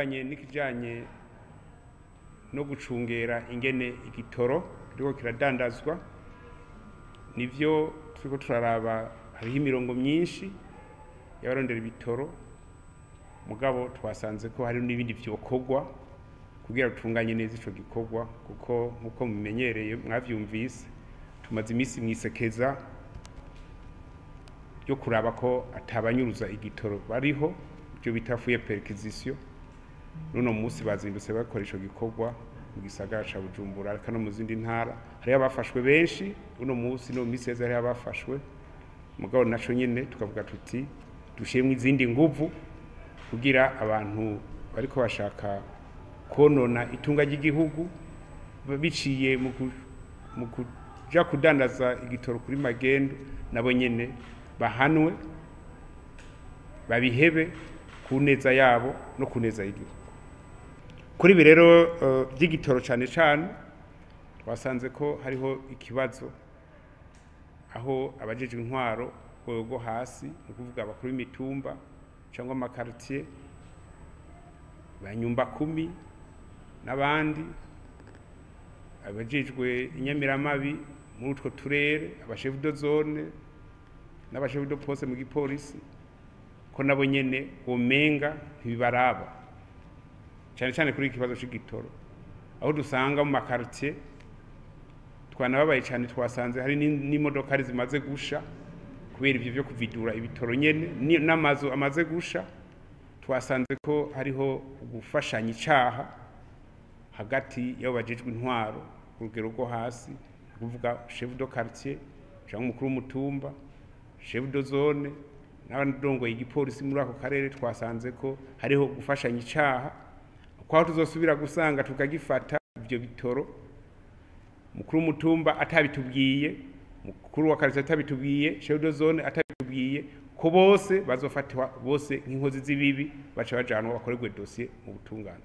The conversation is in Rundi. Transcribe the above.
Twaravuganye n'ikijanye no gucungera ingene igitoro kiriko kiradandazwa. Nivyo turiko turaraba, hariho imirongo myinshi y'abarondera ibitoro, mugabo twasanze ko hari n'ibindi vyokorwa kugira rutunganye neza ico gikorwa, kuko nkuko mumenyereye mwavyumvise, tumaze imisi mwisekeza ryo kuraba ko atabanyuruza igitoro bariho, ibyo bita fouille perquisition. Nuno munsi bazindutse bakora ico gikorwa mu gisagara ca Bujumbura, ariko no mu zindi ntara hariho abafashwe benshi. Uno munsi no mu misi yeze hariho abafashwe, mugabo naco nyene tukavuga tuti dushiremwo izindi nguvu kugira abantu bariko bashaka konona itunga ry'igihugu biciye mu kuja kudandaza igitoro kuri magendu, nabo nyene bahanwe, babihebe ku neza yabo no ku neza y'igihugu. Kuri ibi rero by'igitoro cane cane twasanze ko hariho ikibazo aho abajejwe intwaro rwego hasi, ni ukuvuga abakuru b'imitumba cyangwa amakaritiye, ba nyumba kumi n'abandi abajejwe inyamiramabi muri utwo turere, abashefu de zone n'abashefu de poste mu gipolisi, ko nabo nyene womenga ntibibaraba, cyane cyane kuri iki kibazo c'igitoro, aho dusanga mu makaritiye twanababaye cyane. Twasanze hari n'imodokari zimaze gusha kubera ivyo vyo kuvidura ibitoro nyene, n'amazu amaze gusha. Twasanze ko hariho gufashanya icaha hagati y'abo bajejwe intwaro ku rugero rwo hasi, ni ukuvuga chef de quartier cyangwa umukuru w'umutumba, chef de zone n'abadongoye igipolisi muri ako karere. Twasanze ko hariho gufashanya icaha, kwaho tuzosubira gusanga tukagifata ivyo bitoro, mukuru w'umutumba atabitubwiye, mukuru wa quartier atabitubwiye, chef de zone atabitubwiye, ko bose bazofatwa bose nk'inkozi z'ibibi, baca bajanwa bakorerwe dossier mu butungane.